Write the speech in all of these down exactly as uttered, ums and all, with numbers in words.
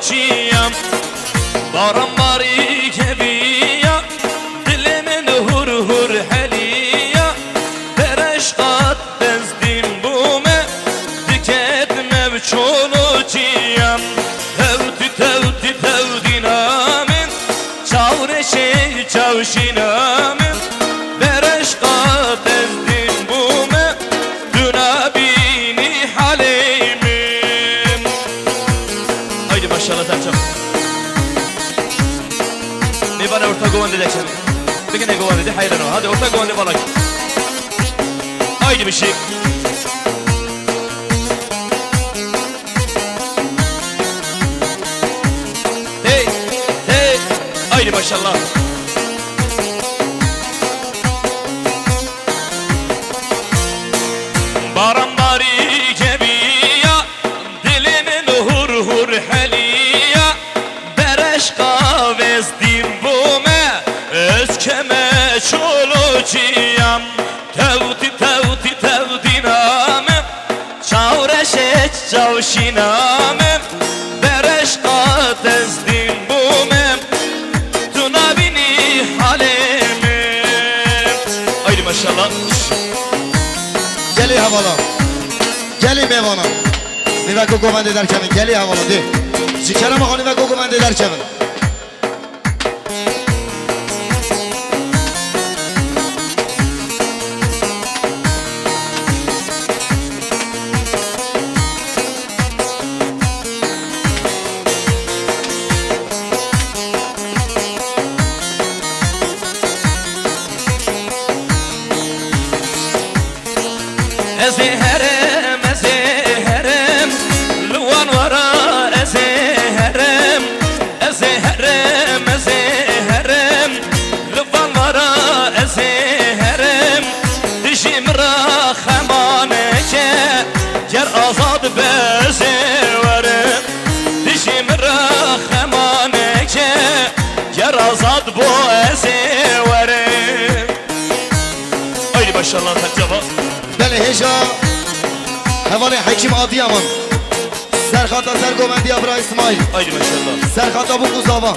Çiyam, baran barî keviya, dilê min hur hur heliya, bereşqat bezdîn bûme, diket mev çolo çiyam, tewtî tewtî tewdîna min, çawreşê çawşîna min, bereşqat bezdîn bûme, Tu nabînî halê min. Haydi maşallah Serçam. Mêvane orta govendê de çem. Bigine govendê de heyran o. Hadi orta govendê balak. Haydi bir şey. Hey, hey. Haydi maşallah. Baran barî keviya, dilê min hur hur heliya, bereşqa vezdîn bûme, ez keme çolo çiyam, tewtî tewtî tewdîna min. Çawreşê çawşîna min, bereşqa tezdîn bûme, tu nabînî halê min. Haydi maşallah. Gelê hevala. Gelê mêvana. Mêveko govendê derkevin. Gelê hevala dê. Ji kerema xwe nîveko govendê derkevin. Ez ê herim, ez ê herim, li wan wara ez ê herim. Ez ê herim, ez ê herim, li van wara ez ê herim. Dijî min ra xema neke, ger azad be ez ê werim. Dijî min ra xema neke, ger azad bo ez ê werim. Haydi maşallah Hacaba. Belê hêja hevalê Hekîm Adiyaman. Serxata ser govendiya bira Îsmaîl. Haydi maşallah. Serxata bûk û zava.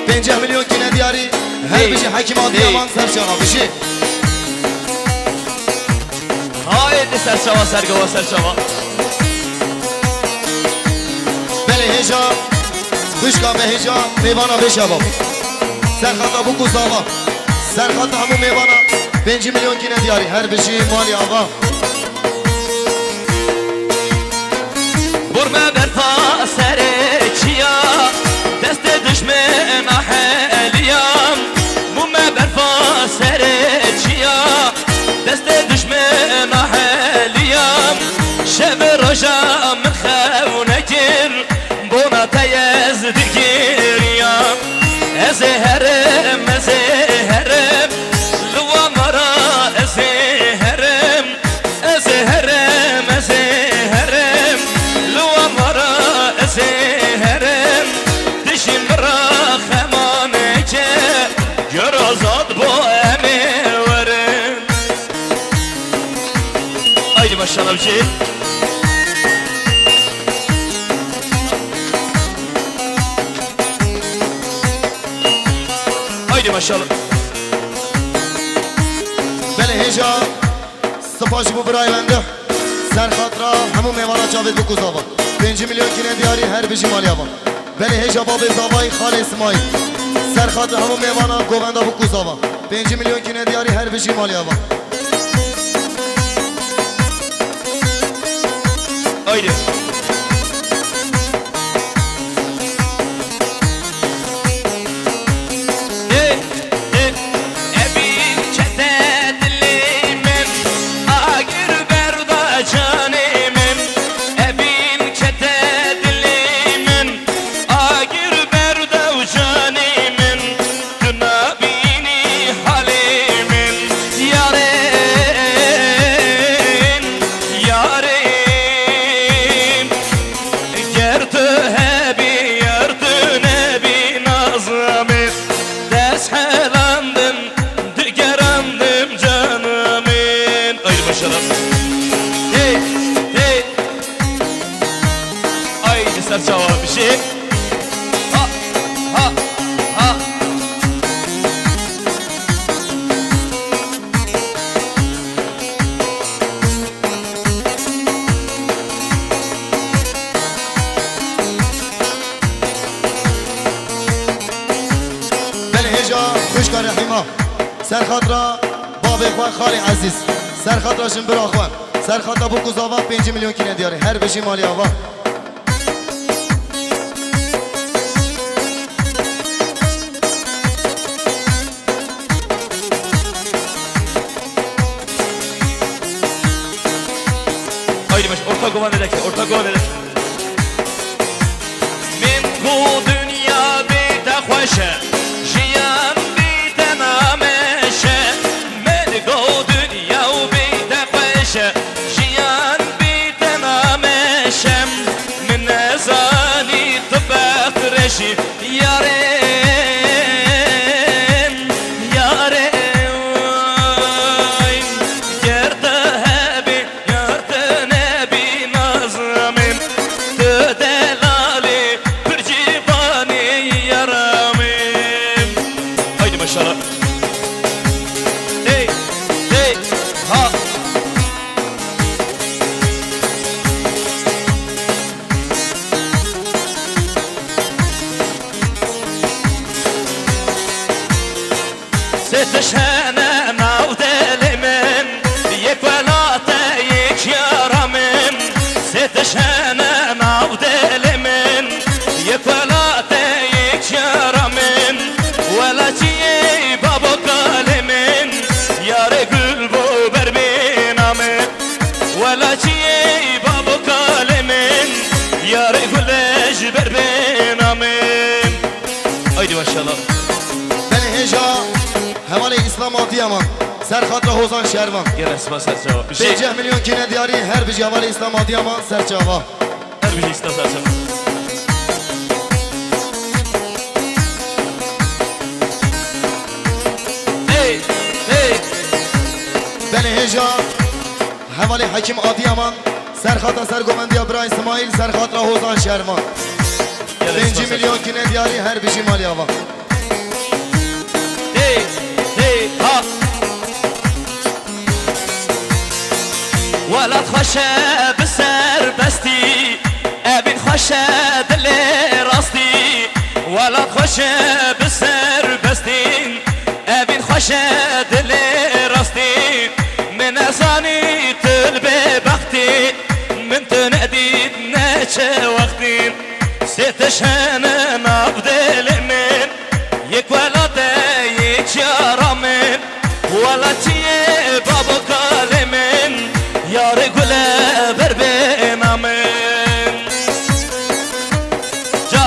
Pênceh milyon kîne diyarî. Her Hey. bijî Hekîm Adiyaman Hey. ser çava. Bijî. Haydi ser çava, ser gava, ser çava. Belê hêja, xwişka me hêja, mêvana bê şeva. Serxata bûk û zava. Serxata hemû mêvana pêncî milyon kîne diyarî. Her bijî malî ava. Bor me berfa serê çiya, destê dijmena heliya. Bû me berfa serê çiya, destê dijmena heliya. Şev roja min xew nekir, bona te ez digiriya. Ez ê herim, ez ê herim, li wan wara ez ê herim. Ez ê herim, ez ê herim, li wan wara ez ê herim. Dijî min ra xema neke, ger azad bo em ê werin. Haydi maşallah Hüseyin. Haydi maşallah. Belê hêja. Spas ji bo birayê wendeh. Serxat ra hemû mêvana çavê bûk û zava. Pêncî milyon kîne diyarî her bijî malî ava. Belê hêja babê zavayî xalê Simayî. Serxat ra hemû mêvana govenda bûk û zava. Pêncî milyon kîne diyarî her bijî malî ava. Haydi. Ê, ê, evîn kete dilê min, agir berda canê min. Evîn kete dilê min, agir berda û canê min. Tu nabînî halê min, yarên, yarên. Ger tu hebî, ger tu nebî, nazamê dest helandim, digerandim canimê. Haydi başaralım. Hey, hey. Haydi ser çava bir şey. Xwişka Rehîma, ser xatira babê xwe, xalê ezîz, ser xatira jinbira xwe, ser xatira bûk û zava pêncî milyon kîne diyarî. Her bijî malî ava. Haydi baş, orta govan dedek, orta govan dedek. Min ku dinya bê te xweş e, jiyan bê te nameş e. Min ku dinya bê te xweş e, jiyan bê te nameş e. Min nezanî tu bextreş î, yarê, yarê, oy. Ger tu hebî, yar tu nebî, nazimê, tu delalê, pir cîvanê, yaramê. Haydi maşallah. Hey, hey, ha. Sê tişt hene nav dilê min, yek wela te, yek yara min. Sê tişt hene nav dilê min, yek wela te, yek yara min. Wela çiyê babo kalê min, yarê gul bo ber bêna min. Wela çiyê babo kalê min, yarê gule ji ber bêna min. Haydi maşallah. Belê hêja hevalê Îslam Adiyaman, ser xatira Hozan Şervan. Gel esma ser çawa. Pênceh milyon kîne diyarî, her bijî hevalê Îslam Adiyaman ser çawa. Her bijî Îslam ser çawa. Hey, hey. Belê hêja hevalê Hekîm Adiyaman, ser xatira ser govendiya bira Îsmaîl, ser xatira Hozan Şervan. Gel esma ser çawa. Pêncî milyon kîne diyarî, her bijî malî ava. Hey, hey, ha. Welat xweş e bi serbestî, evîn xweş e dilê rastî. Welat xweş e bi serbestî, evîn xweş e dilê rastî. Min nezanî tu li bêbextî, min tu nedît neçe wextî. Sê tişt hene nav dilê min, yek wela te, yek yara min. Wela çiyê babo kalê min, yarê gule ber bêna min. Ca,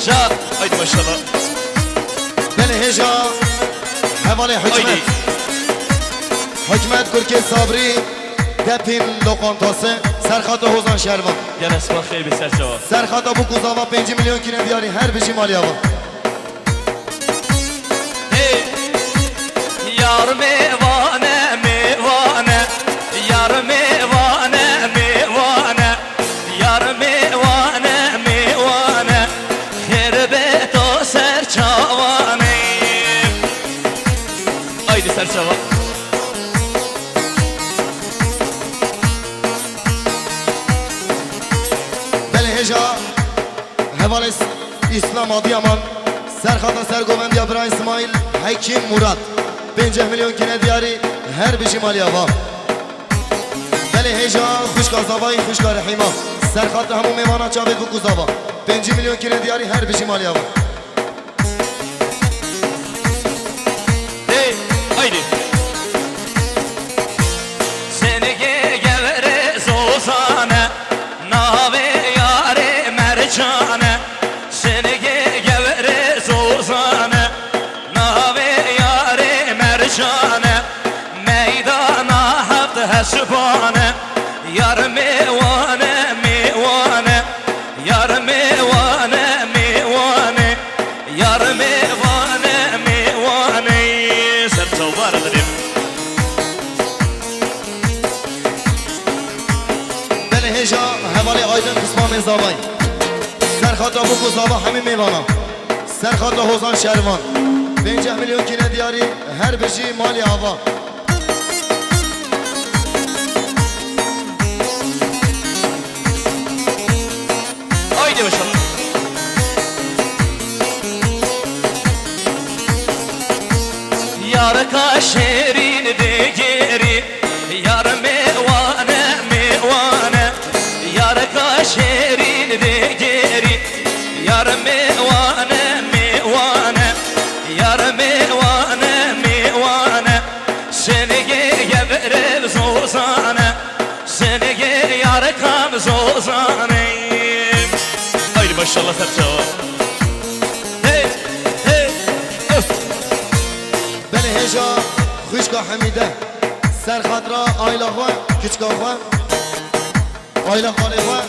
ca, haydi maşallah. Belê hêja hevalê Hikmet. Haydi. Hikmet Kurkê Sabrî, Depîn Lokantası, ser xatira Hozan Şervan. Gel esma xêr bi ser çawa. Ser xatira bûk û zava pêncî milyon kîne diyarî, her bijî malî ava. Hey! Yar mêvane, mêvane, yar mêvane, mêvane, yar mêvane, mêvane, xêr be to ser çavanê. Haydi ser çava. Belê hêja hevalê Îslam Adiyaman, ser xatira ser govendiya bira Îsmaîl Hekîm Murat. Pênceh milyon kîne diyarî, her bijî malî ava. Belê hêja xwişka Zavayî, xwişka Rehîma. Ser xatira hemû mêvana çavê bûk û zava. Pêncî milyon kîne diyarî, her bijî malî ava. Hey, haydi. Singê gevrê zozane, navê yarê mercane. Singê gevrê zozane, navê yarê mercane. Meydana heft hesibane, yar mêwane, mêwane. Yar mêwane, mêwane, yar mêwane, mêwane. Ser çavar dilim. Belê hêja hevalê Aydin Pismamê Zavay. Ser xatira bûk û zava hemî mêvana. Ser xatira Hozan Şervan. Pênceh milyon kîne diyarî, her bijî malî ava. Haydi maşallah. Mêwane, mêwane, yar mêwane, mêwane. Sinigê ye verê zozane, sinigê yar kam zozane. Haydi maşallah, ser çawa. Hey, hey, öf. Belê hêja xwişka Hemîde. Ser xatra aila xwe, kiçka xwe. Aile xalê xwe,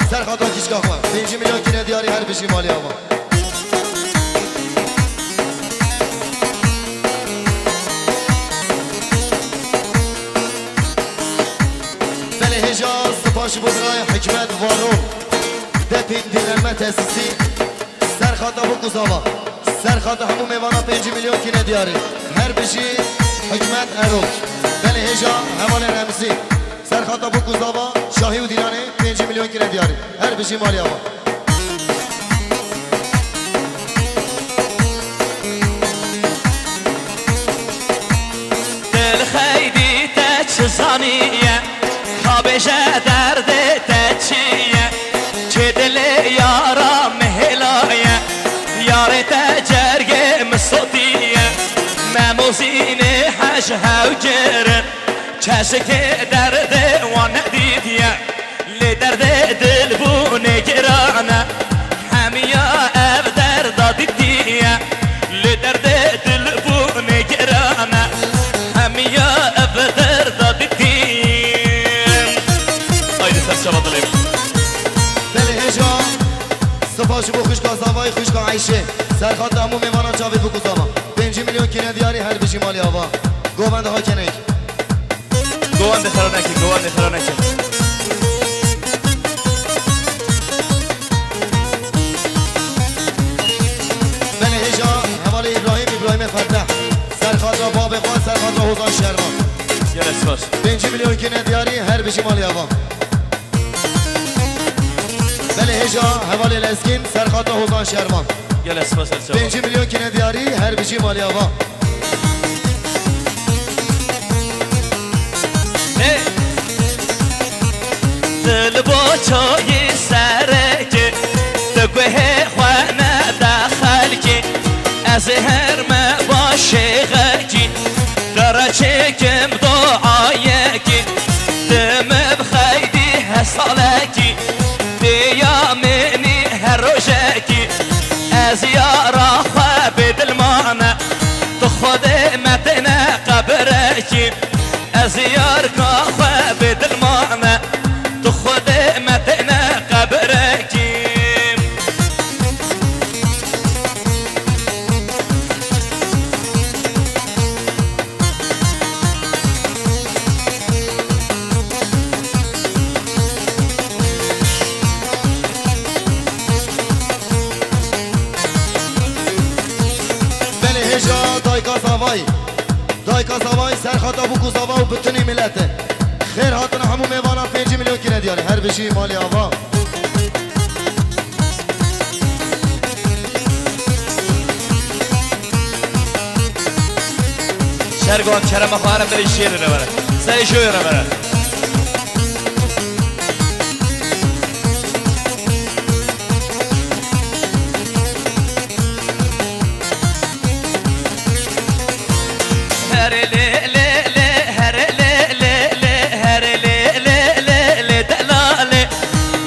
ser xatra kîşka xwe. Pêncî milyon kîne diyarî, her bijî malê ava. Belê hêja spas ji bo birayê Hikmet Varol. Depîn dinlenme tesîsî. Ser xata Bûk û Zava. Ser xata hemû mêvana pêncî milyon kîne diyarî. Her bijî Hikmet Erol. Belê hêja hevalê Remzî. Ser xata Bûk û Zava, Şahî û Dîlanê pêncî milyon kîne diyarî. Her bijî malê ava. Dil xeydî te çi zaniye, ka bêje derdê te çi ye? Çê dilê yara min hêlaye, yarê te cergê min sotiye. Memo Zînê hej hew girin, çeşikê derdê wan nedîtiye. Lê derdê dilbûnê giran e, hemiya ev derda dîtiye. Lê derdê dilbûnê giran e, hemiya ev derda dîtiye. Haydi ser çava dilê. Belê hêja, spas ji bo xwişka Zavayê, xwişka Eyşê. Ser xata hemû mêvanan çavê Bûk û Zava. Pêncî milyon kîne diyarî, her bijî malê ava. Govend ha kenek. Govendê xera neke, govendê xera neke. Belê hêja hevalê Îbrahîm, Îbrahîmê Ferdeh. Ser xatra babê xwe, ser xatra Hozan Şervan. Gelek spas. Pêncî milyon kîne diyarî, her bijî malê ava. Belê hêja hevalê Lezgîn, ser xatra Hozan Şervan. Gelek spas, ser çava. Pêncî milyon kîne diyarî, her bijî malê ava. Hey! Dil bo çayê serekê, tu guhê xwe nede xelkê. Ez ê her me başê xelkî, tu re çêkim duayekî. Tu min bixeydî her salekî, tu ya min î her rojekî. Ez yara xwe bêdil mane, tu Xwedê me têne qebirekî. Ez yarka xwe bêdil mane, tu Xwedê me têne qebirekî. Belê hêja dayika Zavayî. Dayika Zavayî, ser xata Bûk û Zava û bitinî milete. Xêr hatina hemû mêvana, pêncî milyon kîne diyarî. Her bijî malê ava. Şergo, kerema xwe here, berê jêrê re vere. Serê joyê re vere. Herê lê lê lê, herê lê lê lê, herê lê lê lê lê, delalê.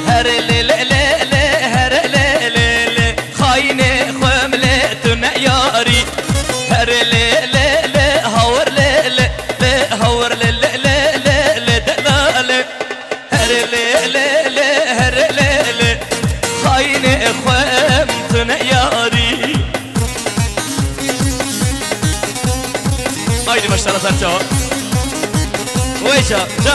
Herê lê lê lê lê, herê lê lê lê. Xayînê xwe min lê tu neyarî. Herê lê lê lê, hawir lê lê lê, hawir lê lê lê lê, delalê. Herê lê lê lê, herê lê lê. Xayînê xwe min tu neyarî. Haydi maşallah, ser çava. Wey ça, ça.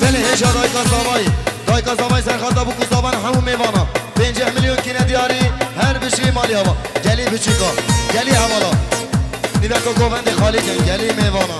Belê hêja dayika Zavayî. Dayika Zavayî ser xata Bûk û Zavan hemû mêvana. Pêncî milyon kîne diyarî, her bijî malê ava. Gelî biçûka, gelî hevala. Nîveka govendê xalî kin, gelî mêvana.